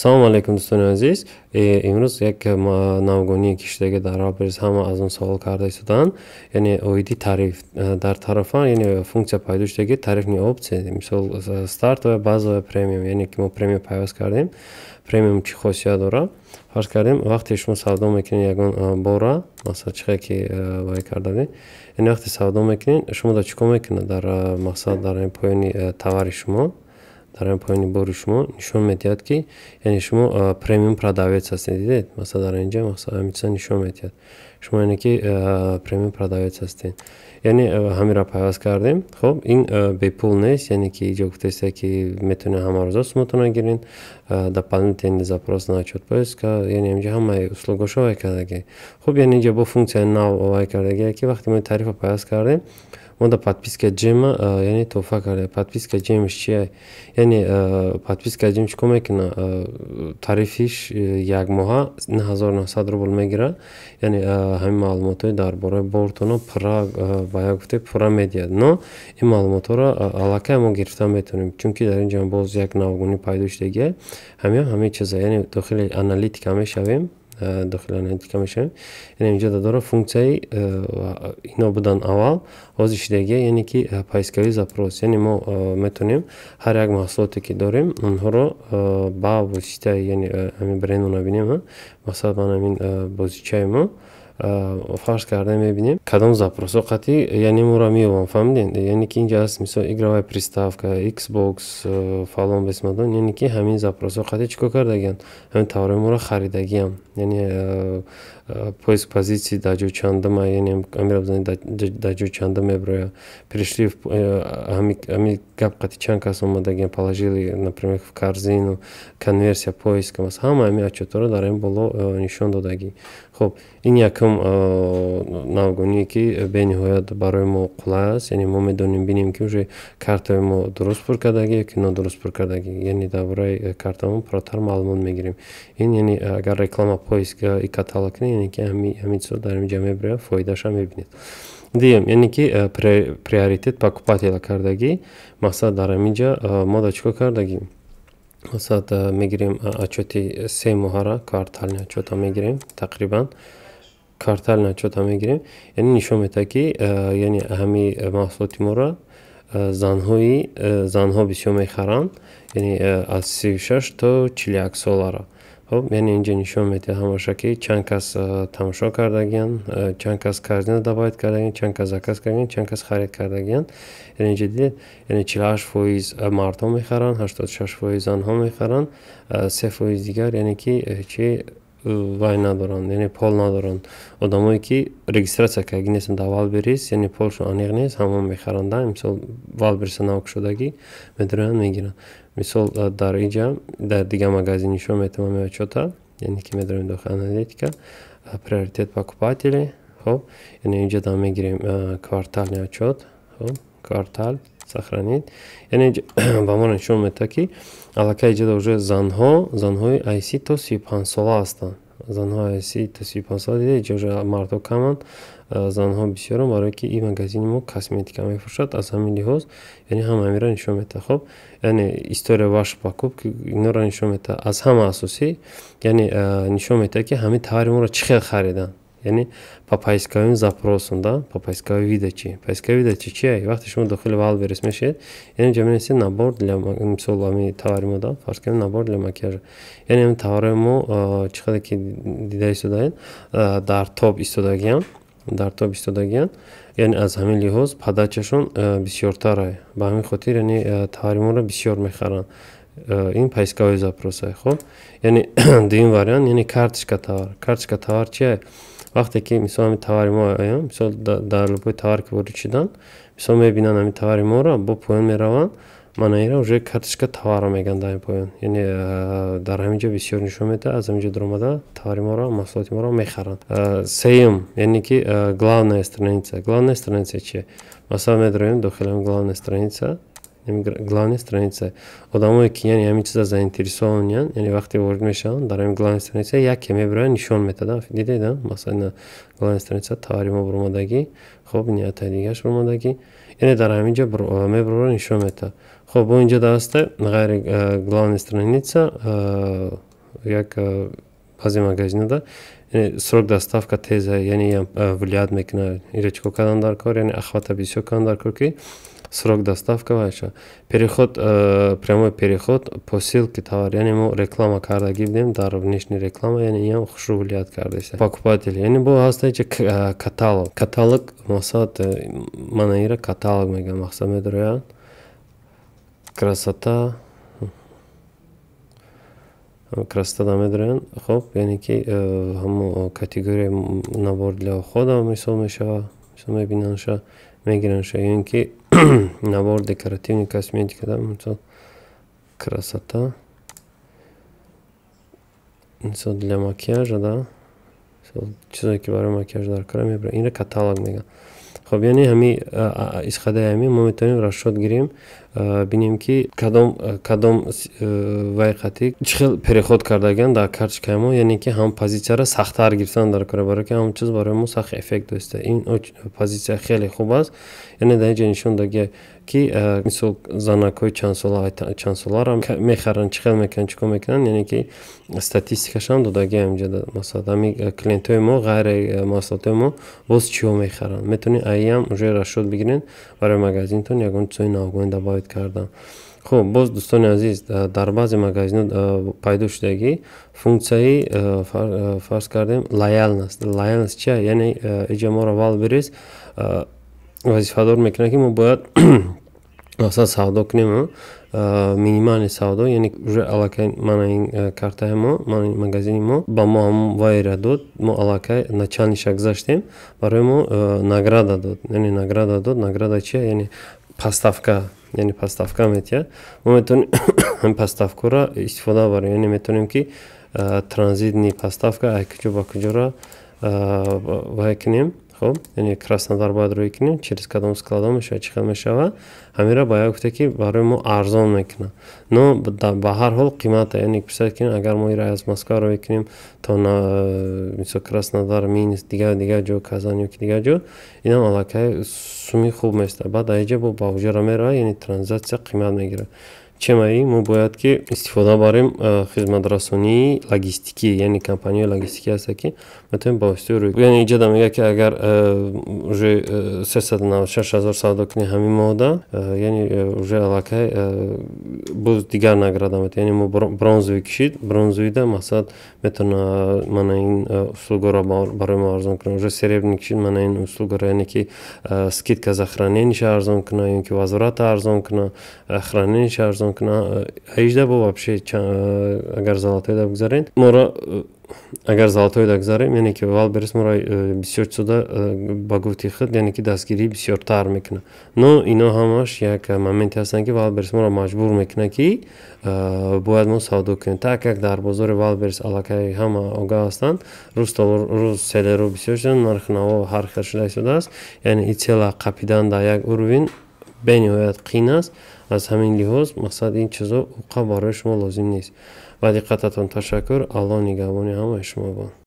Салому алайкум, дӯстони азиз. Имрӯз як навгонии киштаги дар Wildberries ҳама аз он савол карда истоданд, яъне оиди тариф. Дар тарафа, яъне, функсия пайдо шудаги, тарифные опции, мисол, стартовая, базовая, премиум. Яъне ки мо премиум пайваст кардем. Премиум чӣ хосият дорад? Фарз кардем, вақте шумо савдо мекунед ягон бора, масалан, чӣ хел ки вай кардадем, яъне вақте савдо мекунед, шумо дар чӣ кор мекунед? Дар мақсад, дар поёни товари шумо, дар поёни бори шумо нишон медиҳад, ки яъне шумо премиум продавец ҳастед. Дидед, масалан, дар инҷа, масалан, ҳамин чиза нишон медиҳад шумо, яъне ки премиум продавец ҳастед. Яъне ҳаминро пайваст кардем. Хоб, ин бепул нест, яъне ки иҷо гуфтаиста, ки метавонед ҳамарӯза суматонро гиред, дополнительный запрос на отчет поиска, яъне инҷа ҳамаи услугошо вай кардагӣ. Хуб, яъне инҷа бо функсияи нав вай кардагие, ки вақте мо тарифро пайваст кардем, мо да подписка Джема, яъне, туҳфа карда. Подписка Джемш чия? Яъне подписка Джем чӣ кор мекунад? Тарифиш якмоҳа 9900 рубл мегирад, яъне ҳамин маълумотҳои дар бораи бортона пурра, ба як гуфте, пурра медиҳад. Но ин маълумотҳоро аллакай мо гирифта метавонем, чунки дар инҷа боз як навгонӣ пайдо шудагия. Ҳамин ҳамин чиза, яъне дохили аналитика мешавем, дохили аналитика мешавем, яъне инҷо дора функсияи, ино будан аввал, ҳозир шудагия, яъне ки поисковый запрос. Яъне мо метавонем ҳар як маҳсулоте, ки дорем, онҳоро ба воситаи, яъне ҳамин брендро бинем. Масалан, ман ҳамин бозичаи мо, фарз карда, мебинем, кадом запросҳо қатъи, яъне моро меёбам. Фаҳмидем? Яъне ки инҷа аст, мисол, игровая приставка, Xbox, фалон бесмадон, яъне ки ҳамин запросҳо қатъи чӣ кор кардагианд? Ҳамин товарои моро харидагиам. Яъне поиск позиции дар ҷои чандума, яъне ҳаминро бизанед, дар ҷои чандум мебирояд. Пришли, ҳамин гап қатъи чанд кас омадагиам, положили, например, в корзину, конверсия поиска, масалан, ҳама ҳамин отчётҳоро дар ин боло нишон додагӣ. Хуб, ин якум навгоние, ки бениҳоят барои мо қулай аст. Яъне мо медонем, бинем, ки уже картаи мо дуруст пур кардагӣ ё ки нодуруст пур кардагӣ, яъне дар бораи картаамон пурратар маълумот мегирем. Ин, яъне, агар реклама поиск и каталог кунед, яъне ки ҳамин чизо дар инҷа мебирояд, фоидаашам мебинед. Дуюм, яъне ки приоритет покупателя кардагӣ. Мақсад, дар ҳамин ҷа мо дар чӣ кор кардагӣ? Масалан, мегирем отчёти 3 моҳара, квартальный отчёта мегирем, тақрибан квартальный отчёта мегирем. Яъне нишон медиҳад, ки яъне ҳамин маҳсулоти моро занҳо бисёр мехаранд, яъне аз 36 то 41 солара. Хуб, яъне инҷа нишон медиҳад ҳамаша, ки чанд кас тамошо кардагианд, чанд кас корзина добавить кардагианд, чанд кас заказ кардагианд, чанд кас харид кардагианд. Яъне инҷа дидед, яъне 48% мардҳо мехаранд, 86% занҳо мехаранд, 3% дигар, яъне ки чи вай надоранд, яъне пол надоранд. Одамое, ки регистрация кардагӣ нестанд дар Wildberries, яъне полшон аниқ нест, ҳамон мехаранд. Мисол, Wildberries нав кушодагӣ, медароянд, мегиранд. Мисол, дар инҷа, дар дигар магазин нишон медиҳам ҳамин отчёта. Яъне ки медароем дохили аналитика, приоритет покупателей. Хуб, яъне инҷа да мегирем квартальный отчёт. Хуб, квартал, сохранить. Яъне ба мо нишон медиҳад, ки аллакай иҷода уже занҳои аз 30 то 35 сола ҳастанд. Занҳо аз 30 то 35 сола. Дида, иҷо уже мардҳо каманд, занҳо бисёранд, барое ки ин магазини мо косметика мефурӯшад. Аз ҳамин лиҳоз, яъне ҳама ҳаминро нишон медиҳад. Хуб, яъне история ваши покупки, инора нишон медиҳад. Аз ҳама асосӣ, яъне нишон медиҳад, ки ҳамин товари моро чӣ хел хариданд, яъне по поисковым запросам, да, по поисковой выдаче. Поисковой выдача чия? Вақте шумо дохили Wildberries мешавед, яъне инҷа менависед набор для, мисол, ҳамин товари мо, да, фарз кунем, набор для макияжа. Яъне ҳамин товарои мо, чӣ қадар ки дида истодаед, дар топ истодагианд, дар топ истодагианд. Яъне аз ҳамин лиҳоз подачашон бисёртара. Ба ҳамин хотир, яъне, товари моро бисёр мехаранд. Ин поисковой запроса. Хуб, яъне дуюм вариант, яъне карточка товар. Карточка товар чия? Вақте ки, мисол, ҳамин товари мо, мисол, дар любой товар ки ворид шуданд, мисол, мебинанд ҳамин товари моро, бо поён мераванд, мана ира уже карточка товара мегӯянд дар ин поён. Яъне дар ҳамин ҷо бисёр нишон медиҳад, аз ҳамин ҷо даромада товари моро, маҳсулоти моро мехаранд. Сеюм, яъне ки главная страница. Главная страница чия? Масалан, медароем дохили ҳамин главная страница. Главная страница, одамое, ки, яъне, ҳамин чиза заинтересованиянд, яъне вақте ворид мешаванд, дар ҳамин главная страница яке мебирояд, нишон медиҳад. Дидед, масалан, главная страница товари мо баромадагӣ. Хуб, ниятаи дигараш баромадагӣ, яъне дар ҳамин ҷо мебарора, нишон медиҳад. Хуб, бо инҷо даста ғайри главная страница. Як баъзе магазинода срок доставка теза, яъне влиять мекунад. Ира чӣ кор кардан дар кор? Яъне охвата бисёр кардан дар кор, ки срок доставка вайша. Переход, прямой переход по ссылке товар, яъне мо реклама кардагӣ будем дар внешний реклама, яъне иам хушрӯ влиять кардааст покупатель. Яъне бо ҳаста иҷа каталог. Каталог мақсад, мана ира каталог мегӯям, мақсад медарояд красота, красота да медароянд. Хоб, яъне ки ҳамо категория набор для ухода мисол мешава, мисол мебинандша, мегиранша, ё ин ки набор декоративный косметика да, мисол красота, мисол для макияжа да, чизое ки барои макияж дар кора мебаранд, инро каталог мегӯянд. Хоб, яъне ҳами исходаи ҳами мо метавонем расчёт гирем, бинем, ки кадом вай қатӣ чӣ хел переход кардагианд дар карточкаи мо, яъне ки ҳам позитсияро сахттар гирифтан дар кора, барое ки ҳамон чиз барои мо сахт эффект доста. Ин позитсия хеле хуб аст. Яъне дар инҷа нишон додагия, ки мисол занакҳои чандсола чандсоларо мехаранд, чӣ хел мекунанд, чӣ кор мекунанд, яъне ки статистикашам додагиам инҷа. Масалан, ҳами клиентҳои мо ғайри маҳсулотҳои мо боз чиҳо мехаранд, метавонед аиам уже расчёт бигиред барои магазинтон, ягон чизҳои навгони добавить кардан. Хуб, боз, дӯстони азиз, дар баъзе магазинҳо пайдо шудагӣ функсияи, фарз кардем, лояльность. Лояльность чия? Яъне иҷа моро Вайлдберриз вазифадор мекунад, ки мо бояд масалан савдо кунем, минимальный савдо, яъне уже аллакай мана ин картаи мо, мана ин магазини мо ба мо ҳамон вайра дод, мо аллакай начальниша гузаштем, барои мо награда дод, яъне награда дод. Награда чия? Яъне поставка, яъне поставка метиҳад. Мо метавонем ҳамин поставкаро истифода барем, яъне метавонем, ки транзитный поставка аз куҷо ба куҷоро вай кунем. Хоб, яъне Краснодар бояд рӯй кунем, через кадом складо мешавад, чӣ хел мешавад, ҳаминро ба як гуфта, ки барои мо арзон мекунад, но ба ҳар ҳол қимата. Яъне представить кунем, агар мо инро аз Москва рӯй кунем то мисол Краснодар, Минск, дигар дигар ҷо, Казан ё ки дигар ҷо, инам аллакай суми хуб местад. Баъд аз инҷа бо ба уҷара меравад, яъне транзаксия қимат мегирад. Чемаи мо бояд ки истифода барем хизматрасонии логистикӣ, яъне компанияи логистикӣ ҳаста, ки метавонем ба воситаи рӯй. Яъне иҷода мегӯяд, ки агар уже 396 000 савдо кунем ҳамин моҳда, яъне уже аллакай боз дигар награда метавад. Яъне мо бронзовый кишид, бронзовыйда мақсад метавона мана ин услугаро барои мо арзон кунад, уже серебряный кишид, мана ин услугаро, яъне ки скидка за хранениеша арзон кунад, ё ки возврата арзон кунад, хранениеша арзон кунад. Аижда бо вообще, агар золотойда бигзарем, моро, агар золотойда гузарем, яъне ки Вайлдберриз моро бисёр чизода ба гуфти худ, яъне ки дастгирӣ бисёртар мекунад. Но ино ҳамаш як моменте ҳастанд, ки Вайлдберриз моро маҷбур мекунад, ки бояд мо савдо кунем, так как дар бозори Вайлдберриз аллакай ҳама огаҳ ҳастанд, рӯз то рӯз селлерҳо бисёр шуданд, нархи наво ҳар хел шуда истодааст. Яъне и цела қапидан дар як уровень бениҳоят қиин аст. Аз ҳамин лиҳоз, мақсад, ин чизо уқа барои шумо лозим нест. Ба диққататон ташаккур. Аллоҳ нигаҳбони ҳамаи шумо бод.